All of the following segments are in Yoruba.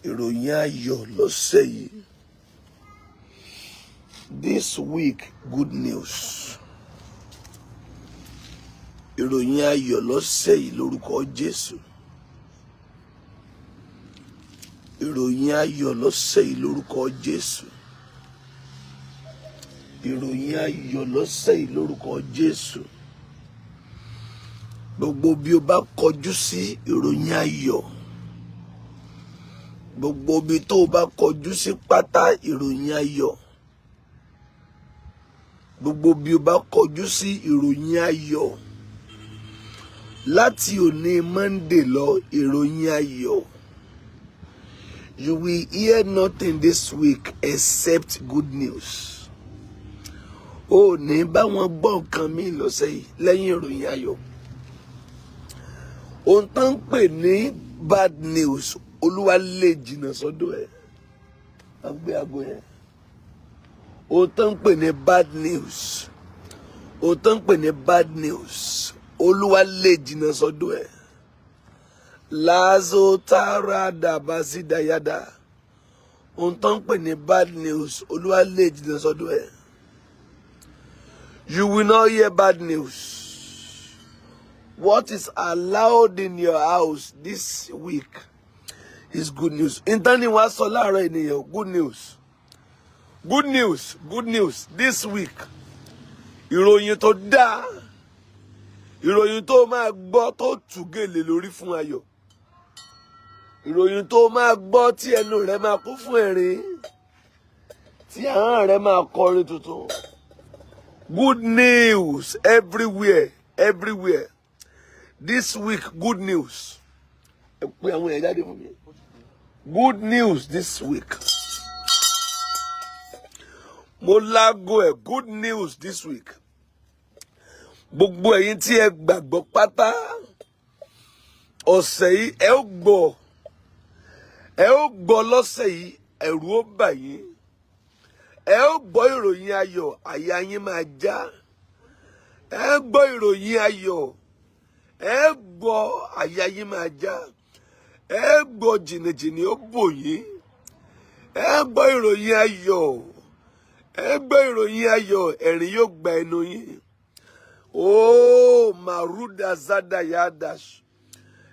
Ìròyìn ayọ̀ lọ́sẹ̀ yìí. This week, good news. Ìròyìn ayọ̀ lọ́sẹ̀ yìí lórúkọ Jésù. Ìròyìn ayọ̀ lọ́sẹ̀ yìí lórúkọ Jésù. Ìròyìn ayọ̀ lọ́sẹ̀ yìí lórúkọ Jésù. Gbogbo bí o bá kọjú sí, ìròyìn ayọ̀. Gbogbo ibi tó o bá kọjú sí pátá, ìròyìn ayọ̀. Gbogbo bí o bá kọjú sí, ìròyìn ayọ̀. Láti òní Monday lọ, ìròyìn ayọ̀. You will hear nothing this week except good news. O ò ní bá wọn gbọ́ nǹkan míì lọ́sẹ̀ yìí lẹ́yìn ìròyìn ayọ̀. Ohun tó ń pè ní bad news, Olúwa lè jìnnà sọ́dọ̀ ẹ̀. Wọ́n gbé aago yẹn. Ohun tó ń pè ní bad news, ohun tó ń pè ní bad news, Olúwa lè jìnnà sọ́dọ̀ ẹ̀. Láàzó tààrà dàbà sí dàyàdà. Ohun tó ń pè ní bad news, Olúwa lè jìnnà sọ́dọ̀ ẹ̀. You will not hear bad news. What is allowed in your house this week is good news. Ìtàn ni wàá sọ láàárọ̀ ènìyàn, good news. Good news, good news this week. Ìròyìn tó dáa, ìròyìn tó máa gbọ́ tó tù gèlè lórí fún ayọ̀. Ìròyìn tó máa gbọ́ tí ẹnu rẹ̀ máa kún fún ẹ̀rín, tí ahọ́n rẹ̀ máa kọrin tuntun. Good news everywhere, everywhere. This week, good news. Ẹ pé àwọn èèyàn jáde fún mi. Good news this week. Mo láago ẹ̀, good news this week. Gbogbo ẹ̀yin tí ẹ gbàgbọ́ pátá, ọ̀sẹ̀ yìí ẹ ó gbọ́, ẹ ó gbọ́ lọ́sẹ̀ yìí, ẹ̀rù ó bà yín. Ẹ ó gbọ́ ìròyìn ayọ̀, àyà yín máa já. Ẹ gbọ́ ìròyìn ayọ̀, ẹ gbọ́, àyà yín máa já. Ẹ gbọ́, jìnnìjìnnì ó bò yín. Ẹ gbọ́ ìròyìn ayọ̀, ẹ gbọ́ ìròyìn ayọ̀, ẹ̀rín yóò gba ẹnu yín. Ooo, maruda zada yadash.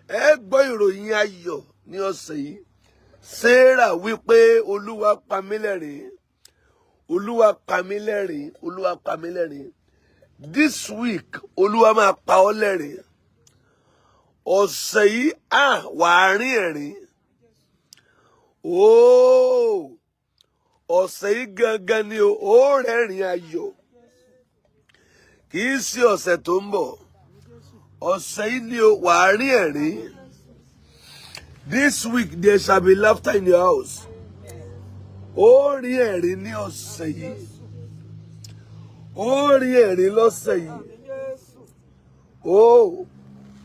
Ẹ gbọ́ ìròyìn ayọ̀ ní ọ̀sẹ̀ yìí. Sarah wípé, "Olúwa pa mí lẹ́rìn, Olúwa pa mí lẹ́rìn, Olúwa pa mí lẹ́rìn." This week, Olúwa máa pa ọ́ lẹ́rìn. Ọ̀sẹ̀ yìí, à wàá rín ẹ̀rín. Ooo, ọ̀sẹ̀ yìí gangan ni o, ó rẹ́rìn ayọ̀. Kì í ṣe ọ̀sẹ̀ tó ń bọ̀, ọ̀sẹ̀ yìí ni o, wàá rín ẹ̀rín. This week there shall be laughter in your house. Ó rí ẹ̀rín ní ọ̀sẹ̀ yìí, ó rí ẹ̀rín lọ́sẹ̀ yìí. Ó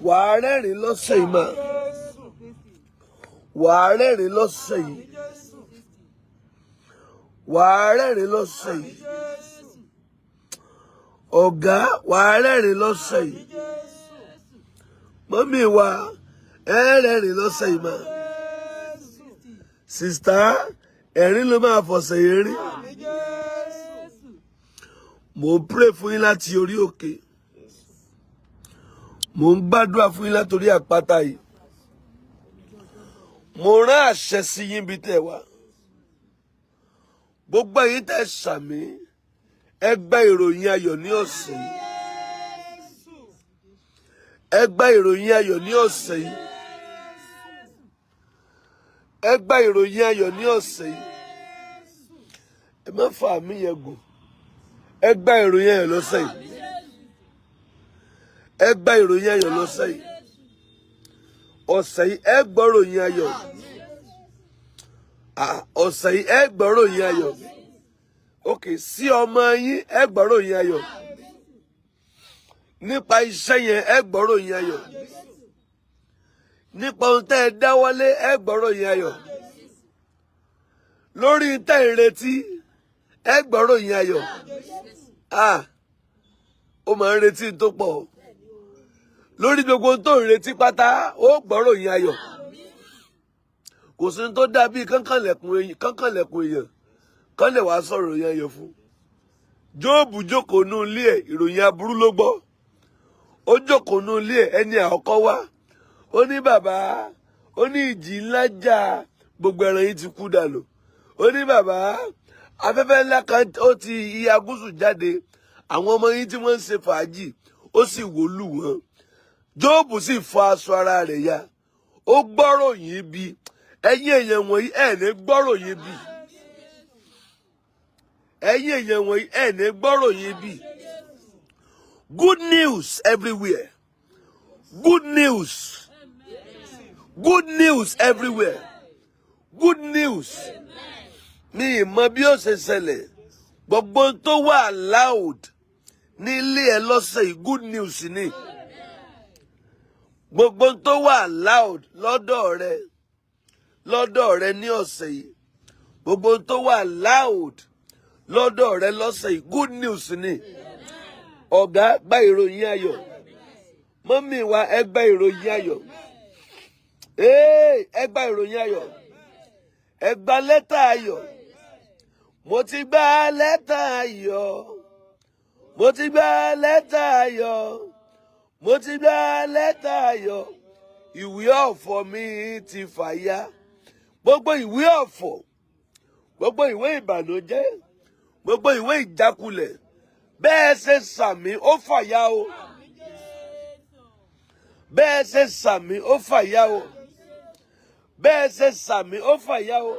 wàá rẹ́rìn lọ́sẹ̀ yìí mà, wàá rẹ́rìn lọ́sẹ̀ yìí, wàá rẹ́rìn lọ́sẹ̀ yìí. Ọ̀gá, wàá rẹ́rìn lọ́sẹ̀ yìí. Mummy wa, ẹ rẹ́rìn lọ́sẹ̀ yìí mà. Sister, ẹ̀rín ló máa fọ̀sẹ̀ yìí rí. Mò ń pray fún yín láti orí òkè, mò ń gbàdúrà fún yín láti orí àpáta yìí. Mo rán àṣẹ sí yín bí tẹ́ wà. Gbogbo ẹ̀yin tẹ́ ṣàmín, ẹ gba ìròyìn ayọ̀ ní ọ̀sẹ̀ yìí. Ẹ gba ìròyìn ayọ̀ ní ọ̀sẹ̀ yìí. Ẹ gba ìròyìn ayọ̀ ní ọ̀sẹ̀ yìí. Ẹ má fa àmín yẹn gùn. Ẹ gba ìròyìn ayọ̀ lọ́sẹ̀ yìí. Ẹ gba ìròyìn ayọ̀ lọ́sẹ̀ yìí. Ọ̀sẹ̀ yìí, ẹ gbọ́ ìròyìn ayọ̀. Ah, ọ̀sẹ̀ yìí, ẹ gbọ́ ìròyìn ayọ̀. Ok, sí ọmọ yín, ẹ gbọ́ ìròyìn ayọ̀. Nípa iṣẹ́ yẹn, ẹ gbọ́ ìròyìn ayọ̀. Nípa ohun tẹ́ ẹ dáwọ́lé, ẹ gbọ́ ìròyìn ayọ̀. Lórí tẹ́ ẹ retí, ẹ gbọ́ ìròyìn ayọ̀. Ah, ó máa ń retí tó pọ̀. Lórí gbogbo ohun tó ń retí pátá, ó gbọ́ ìròyìn ayọ̀. Kò sí ní tó dàbí kánkànlẹ̀kùn èèyàn kán lè wá sọ̀rọ̀ yẹn yẹn fún. Jóòbù jókòó nú ilé ẹ̀, ìròyìn aburú ló gbọ́. Ó jókòó nú ilé ẹ̀, ẹni àkọ́kọ́ wá. Ó ní bàbá, ó ní ìjì ńlá jà, gbogbo ẹran yìí ti kú dànù. Ó ní bàbá, afẹ́fẹ́ ńlá kan ó ti ìhà gúúsù jáde, àwọn ọmọ yìí tí wọ́n ń ṣe fàájì, ó sì wó lù wọ́n. Jóòbù sì fọ aṣọ ara rẹ̀ ya. Ó gbọ́rọ̀ yìí bí. Ẹ̀yin èèyàn wọ̀nyí, ẹ̀ ní gbọ́rọ̀ yìí bí. Ẹ̀yin èèyàn wọ̀nyí, ẹ̀ ní gbọ́rọ̀ yìí bí. Good news everywhere. Good news. Good news everywhere. Good news. Mi ì mọ bí ó ṣe ṣẹlẹ̀. Gbogbo tó wà loud ní ilé ẹ lọ́sẹ̀ yìí, good news ni. Gbogbo tó wà loud lọ́dọ̀ rẹ ní ọ̀sẹ̀ yìí. Gbogbo tó wà loud lọ́dọ̀ rẹ lọ́sẹ̀ yìí, good news ni. Ọ̀gá, gba ìròyìn ayọ̀. Mummy wa, ẹ gba ìròyìn ayọ̀. Ee, ẹ gba ìròyìn ayọ̀. Ẹ gba lẹ́tà ayọ̀. Mo ti gba lẹ́tà ayọ̀. Mo ti gba lẹ́tà ayọ̀. Mo ti gba lẹ́tà ayọ̀. Ìwé ọ̀fọ̀ mi ti fàya. Gbogbo ìwé ọ̀fọ̀, gbogbo ìwé ìbànújẹ́, gbogbo ìwé ìjákulẹ̀, bẹ́ẹ̀ ṣe sàmì, ó fàya o. Bẹ́ẹ̀ ṣe sàmì, ó fàya o. Bẹ́ẹ̀ ṣe sàmì, ó fàya o.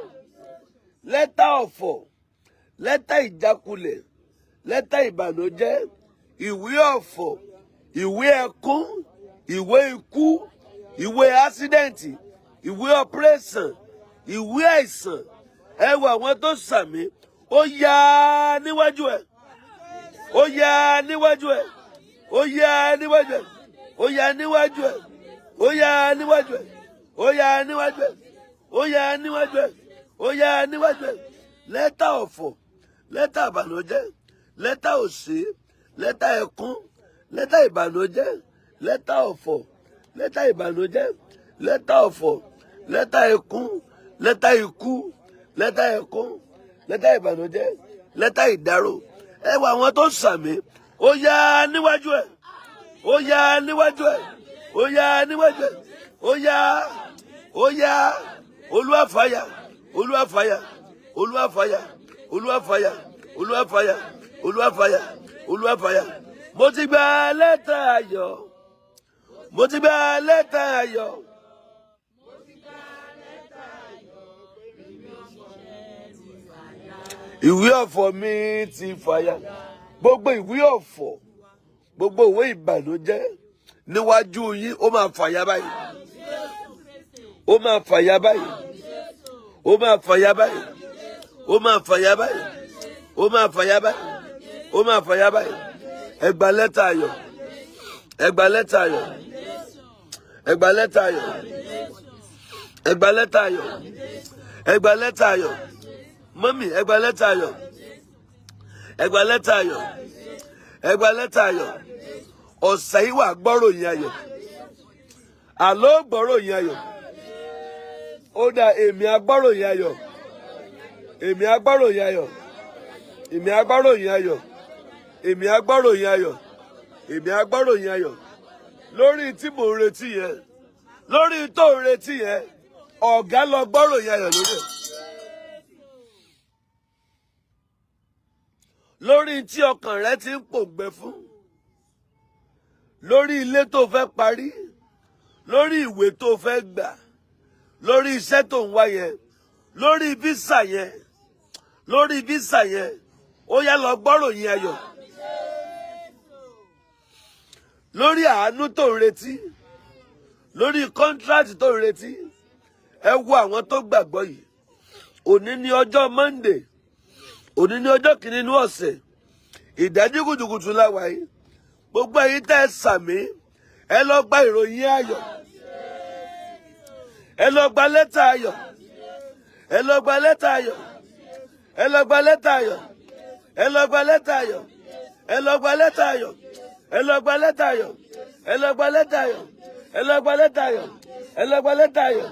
Lẹ́tà ọ̀fọ̀, lẹ́tà ìjákulẹ̀, lẹ́tà ìbànújẹ́, ìwé ọ̀fọ̀, ìwé ẹkún, ìwé ikú, ìwé accident, ìwé operation, ìwé àìsàn, ẹ wo àwọn tó sàmì, ó yá níwájú ẹ, ó yá níwájú ẹ, ó yá níwájú ẹ, ó yá níwájú ẹ, ó yá níwájú ẹ, ó yá níwájú ẹ, ó yá níwájú ẹ, ó yá níwájú ẹ. Lẹ́tà ọ̀fọ̀, lẹ́tà ìbànújẹ́, lẹ́tà òṣè, lẹ́tà ẹkún, lẹ́tà ìbànújẹ́, lẹ́tà ọ̀fọ̀, lẹ́tà ìbànújẹ́, lẹ́tà ọ̀fọ̀, lẹ́tà ẹkún, lẹ́tà ikú, lẹ́tà ẹkún, lẹ́tà ìbànújẹ́, lẹ́tà ìdárò, ẹ wo àwọn tó sàmì, ó yá níwájú ẹ, ó yá níwájú ẹ, ó yá níwájú ẹ, ó yá, ó yá. Olúwàfàyà, olúwàfàyà, olúwàfàyà, olúwàfàyà, olúwàfàyà, olúwàfàyà, olúwàfàyà. Mo ti gba lẹ́tà ayọ̀. Mo ti gba lẹ́tà ayọ̀. Mo ti gba lẹ́tà ayọ̀ pé ìwé òṣìṣẹ́ ti fàya. Ìwé ọ̀fọ̀ mi ti fàya. Gbogbo ìwé ọ̀fọ̀, gbogbo ìwé ìbànújẹ́ níwájú yín, ó máa fàya báyìí. Ó máa fàya báyìí. Ó máa fàya báyìí. Ó máa fàya báyìí. Ó máa fàya báyìí. Ó máa fàya báyìí. Ẹ gba lẹ́tà ayọ̀. Ẹ gba lẹ́tà ayọ̀. Ẹ gba lẹ́tà ayọ̀. Ẹ gba lẹ́tà ayọ̀. Ẹ gba lẹ́tà ayọ̀. Mummy, ẹ gba lẹ́tà ayọ̀. Ẹ gba lẹ́tà ayọ̀. Ẹ gba lẹ́tà ayọ̀. Ọ̀sẹ̀ yìí, wà gbọ́ròyìn ayọ̀. Àlọ́ gbọ́ròyìn ayọ̀. Ó dà, èmi agbọ́ròyìn ayọ̀. Èmi agbọ́ròyìn ayọ̀. Èmi agbọ́ròyìn ayọ̀. Èmi agbọ́ròyìn ayọ̀. Èmi agbọ́ròyìn ayọ̀. Lórí tí mò ń retí yẹn, lórí tó ń retí yẹn, ọ̀gá, lọ gbọ́ròyìn ayọ̀ lórí ẹ̀. Lórí tí ọkàn rẹ ti ń pòǹgbẹ fún, lórí ilé tó fẹ́ parí, lórí ìwé tó fẹ́ gbà, lórí iṣẹ́ tó ń wá yẹn, lórí visa yẹn, lórí visa yẹn, ó yá, lọ gbọ́ròyìn ayọ̀. Lórí àánú tó ń retí, lórí contract tó ń retí, ẹ wo àwọn tó gbàgbọ́ yìí. Òní ní ọjọ́ Monday, òní ní ọjọ́ kìíní inú ọ̀sẹ̀, ìdájí kùtùkùtù láwa yìí. Gbogbo ẹ̀yin tẹ́ ẹ sàmí, ẹ lọ gba ìròyìn ayọ̀. Ẹ lọ gba lẹ́tà ayọ̀. Ẹ lọ gba lẹ́tà ayọ̀. Ẹ lọ gba lẹ́tà ayọ̀. Ẹ lọ gba lẹ́tà ayọ̀. Ẹ lọ gba lẹ́tà ayọ̀. Ẹ lọ gba lẹ́tà ayọ̀. Ẹ lọ gba lẹ́tà ayọ̀. Ẹ lọ gba lẹ́tà ayọ̀. Ẹ lọ gba lẹ́tà ayọ̀.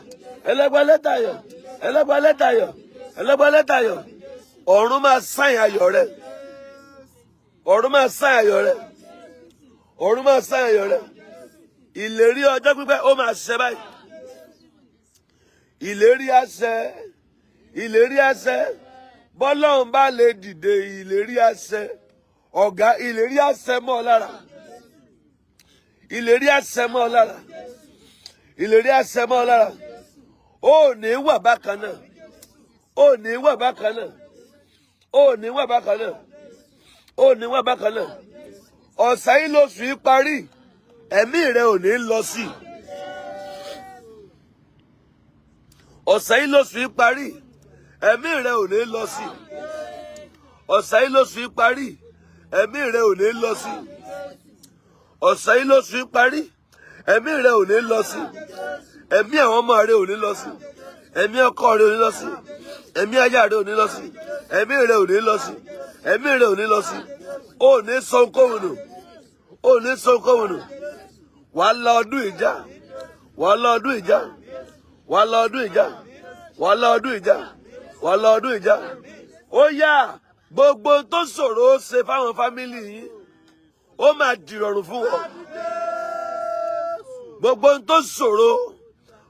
Ẹ lọ gba lẹ́tà ayọ̀. Ẹ lọ gba lẹ́tà ayọ̀. Ẹ lọ gba lẹ́tà ayọ̀. Ọ̀run máa sign ayọ̀ rẹ. Ọ̀run máa sign ayọ̀ rẹ. Ọ̀run máa sign ayọ̀ rẹ. Ìlérí ọjọ́ pípẹ́, ó máa ṣẹ báyìí. Ìlérí àṣẹ, ìlérí àṣẹ. Bọ́lọ́run bá lè dìde, ìlérí àṣẹ. Ọ̀gá, ìlérí àṣẹ mọ́ ọ lára. Ìlérí àṣẹ mọ́ ọ lára. Ìlérí àṣẹ mọ́ ọ lára. Ó ní wà bákan náà. Ó ní wà bákan náà. Ó ní wà bákan náà. Ó ní wà bákan náà. Ọ̀sẹ̀ yìí lóṣù yìí parí, ẹ̀mí rẹ ò ní lọ sí. Ọ̀sẹ̀ yìí lóṣù yìí parí, ẹ̀mí rẹ ò ní lọ sí. Ọ̀sẹ̀ yìí lóṣù yìí parí, ẹ̀mí rẹ ò ní lọ sí. Ọ̀sẹ̀ yìí lóṣù yìí parí, ẹ̀mí rẹ ò ní lọ sí. Ẹ̀mí àwọn ọmọ rẹ ò ní lọ sí. Ẹ̀mí ọkọ rẹ ò ní lọ sí. Ẹ̀mí aya rẹ ò ní lọ sí. Ẹ̀mí rẹ ò ní lọ sí. Ẹ̀mí rẹ ò ní lọ sí. Ò ní sọ ohunkóhun nù. Ò ní sọ ohunkóhun nù. Wàá la ọdún ìjà. Wàá la ọdún ìjà. Wàá la ọdún ìjà. Wàá la ọdún ìjà. Wàá la ọdún ìjà. Ó yá, gbogbo tó ṣòro ó ṣe fáwọn family yín, ó máa dìrọ̀rùn fún wọn. Gbogbo tó ṣòro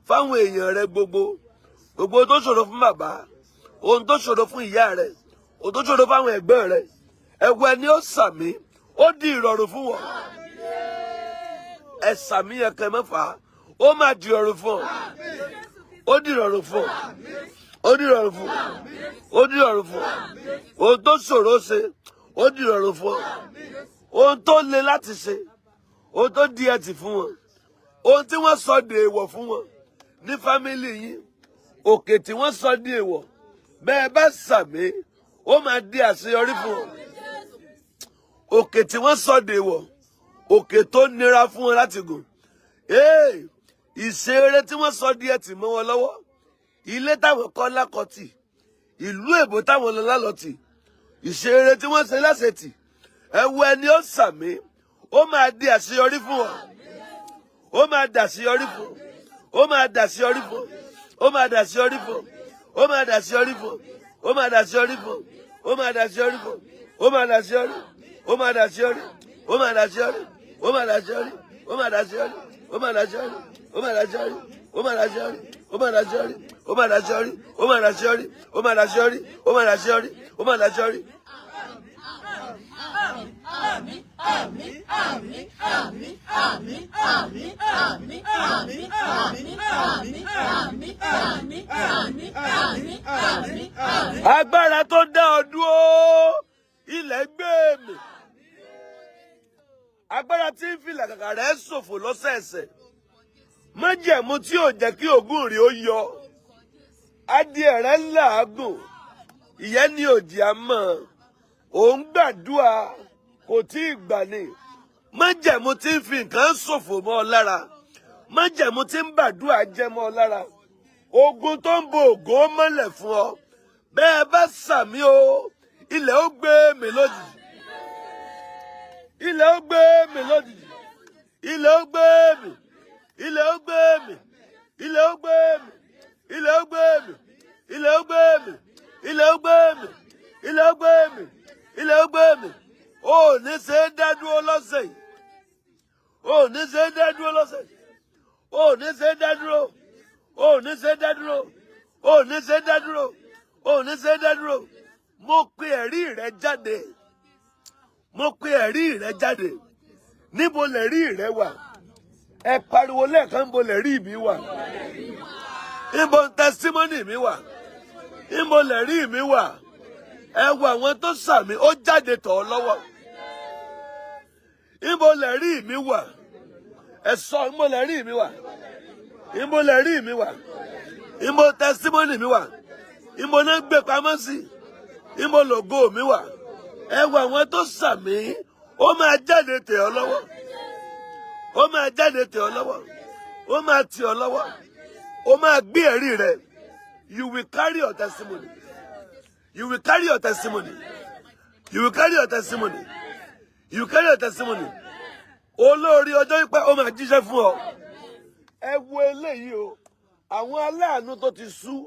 fáwọn èèyàn rẹ gbogbo, gbogbo tó ṣòro fún bàbá, ohun tó ṣòro fún ìyá rẹ, ohun tó ṣòro fáwọn ẹ̀gbọ́n rẹ, ẹwọ ẹni ó sàmí, ó di ìrọ̀rùn fún wọn. Ẹ sàmí yẹn kẹ mẹ́fà, ó máa di ìrọ̀rùn fún ọ. Ó di ìrọ̀rùn fún ọ. Ó di ìrọ̀rùn fún ọ. Ó di ìrọ̀rùn fún ọ. Ohun tó ṣòro ṣe, ó di ìrọ̀rùn fún ọ. Ohun tó le láti ṣe, ohun tó di ẹtì fún wọn, ohun tí wọ́n sọ di èèwọ̀ fún wọn ní family yín, òkè tí wọ́n sọ di èèwọ̀, bẹ́ẹ̀ bá sàmí, ó máa di àṣeyọrí fún wọn. Òkè tí wọ́n sọ di èèwọ̀, òkè tó nira fún wọn láti gùn, ee ìṣeré tí wọ́n sọ di ẹtì mọ́ wọn lọ́wọ́, ilé táwọn kọ́ lákọ̀tì, ìlú èbó táwọn lọ lálọ́tì, ìṣeré tí wọ́n ṣe láṣetì, ẹ wo ẹni ó sàmí, ó máa di àṣeyọrí fún wọn. Ó máa dàṣeyọrí fún, ó máa dàṣeyọrí fún, ó máa dàṣeyọrí fún, ó máa dàṣeyọrí fún, ó máa dàṣeyọrí fún, ó máa dàṣeyọrí fún, ó máa dàṣeyọrí, ó máa dàṣeyọrí, ó máa dàṣeyọrí, ó máa dàṣeyọrí, ó máa dàṣeyọrí, ó máa dàṣeyọrí, ó máa dàṣeyọrí, ó máa dàṣeyọrí, ó máa dàṣeyọrí, ó máa dàṣeyọrí, ó máa dàṣeyọrí, ó máa dàṣeyọrí, ó máa dàṣeyọrí, ó máa dàṣeyọrí. Àmín, àmín, àmín, àmín, àmín, àmín, àmín, àmín, àmín, àmín, àmín, àmín, àmín, àmín, àmín, àmín. Agbára tó dá ọ dúró, ilẹ̀ gbé mi. Agbára tí ń fi làkàkà rẹ̀ ṣòfò lọ́sẹ̀ẹ̀sẹ̀, májẹ̀mú tí ò jẹ́ kí ògùn rí ó yọ, adìẹ rẹ̀ ń làágùn, ìyẹn ní òjì àmọ́ òun gbàdúrà kò tí ì gbà ní. Májẹ̀mú tí ń fi nǹkan ṣòfò mọ́ ọ lára, májẹ̀mú tí ń bàdúrà jẹ́ mọ́ ọ lára, ogun tó ń bo ògo mọ́lẹ̀ fún ọ, bẹ́ẹ̀ bá sàmí o, ilẹ̀ ó gbé mi lójijì. Ilẹ̀ ó gbé mi lójijì. Ilẹ̀ ó gbé mi. Ilẹ̀ ó gbé mi. Ilẹ̀ ó gbé mi. Ilẹ̀ ó gbé mi. Ilẹ̀ ó gbé mi. Ilẹ̀ ó gbé mi. Ilẹ̀ ó gbé mi. Ilẹ̀ ó gbé mi. Ó ní ṣe é dá dúró lọ́sẹ̀ yìí. Ó ní ṣe é dá dúró lọ́sẹ̀ yìí. Ó ní ṣe é dá dúró. Ó ní ṣe é dá dúró. Ó ní ṣe é dá dúró. Ó ní ṣe é dá dúró. Mo pe ẹ̀rí rẹ jáde. Mo pe ẹ̀rí rẹ jáde. Níbo lẹ̀rí rẹ wà? Ẹ pariwo lẹ́ẹ̀kan, níbo lẹ̀rí mi wà? Níbo testimony mi wà? Níbo lẹ̀rí mi wà? Ẹ wo àwọn tó sàmì, ó jáde tọ̀ ọ́ lọ́wọ́. Níbo lẹ̀rí mi wà? Ẹ sọ, níbo lẹ̀rí mi wà? Níbo lẹ̀rí mi wà? Níbo testimony mi wà? Níbo náà gbé pamọ́ sí? Níbo lògo mi wà? Ẹ wo àwọn tó sàmì, ó máa jáde tẹ̀ ọ́ lọ́wọ́. Ó máa jáde tẹ̀ ọ́ lọ́wọ́. Ó máa tẹ̀ ọ́ lọ́wọ́. Ó máa gbé ẹ̀rí rẹ. You will carry your testimony. You will carry your testimony. You will carry your testimony. You will carry your testimony. Olórí ọjọ́ pípẹ́, ó máa jíṣẹ́ fún ọ. Ẹ wo eléyìí o, àwọn aláàánú tó ti sú.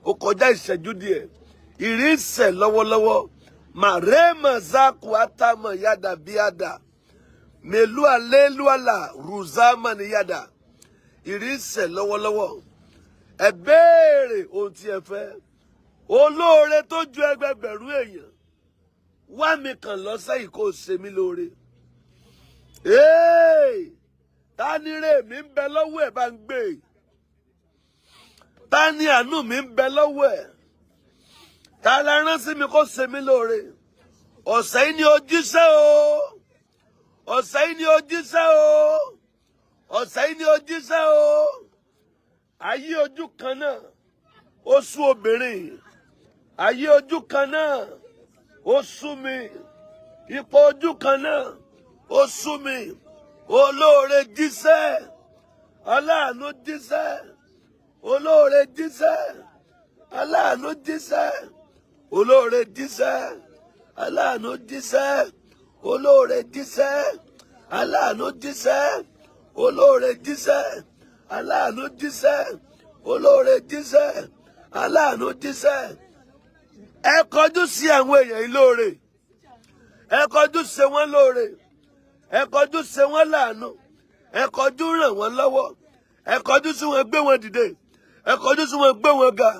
Ó kọjá ìṣẹ́jú díẹ̀. Ìrì ń sẹ̀ lọ́wọ́lọ́wọ́. Màrèmà zaku atama yada bíada. Mèlú àlélúàlà rùzámà ní yada. Ìrì ń sẹ̀ lọ́wọ́lọ́wọ́. Ẹ béèrè ohun tí ẹ fẹ́. Olóore tó ju ẹgbẹgbẹ̀rún èèyàn. Wá mi kàn lọ́sẹ̀ yìí kó o ṣe mí lóore. Hey! Ta ni ire mi ń bẹ lọ́wọ́ ẹ̀ bá ń gbé? Ta ni àánú mi ń bẹ lọ́wọ́ ẹ̀? Ta la rán sí mi kó ṣe mí lóore? Ọ̀sẹ̀ yìí ni o jíṣẹ́ o. Ọ̀sẹ̀ yìí ni o jíṣẹ́ o. Ọ̀sẹ̀ yìí ni o jíṣẹ́ o. Ayé ojú kan náà, ó sú obìnrin. Ayé ojú kan náà, ó sú mi. Ipò ojú kan náà, ó sú mi. Olóore jíṣẹ́. Aláàánú jíṣẹ́. Olóore jíṣẹ́. Aláàánú jíṣẹ́. Olóore jíṣẹ́. Aláàánú jíṣẹ́. Olóore jíṣẹ́. Aláàánú jíṣẹ́. Olóore jíṣẹ́. Aláàánú jíṣẹ́. Olóore jíṣẹ́. Aláàánú jíṣẹ́. Ẹ kọjú sí àwọn èèyàn yìí lóore. Ẹ kọjú ṣe wọ́n lóore. Ẹ kọjú ṣe wọ́n láàánú. Ẹ kọjú ràn wọ́n lọ́wọ́. Ẹ kọjú sí wọn, gbé wọn dìde. Ẹ kọjú sí wọn, gbé wọn ga.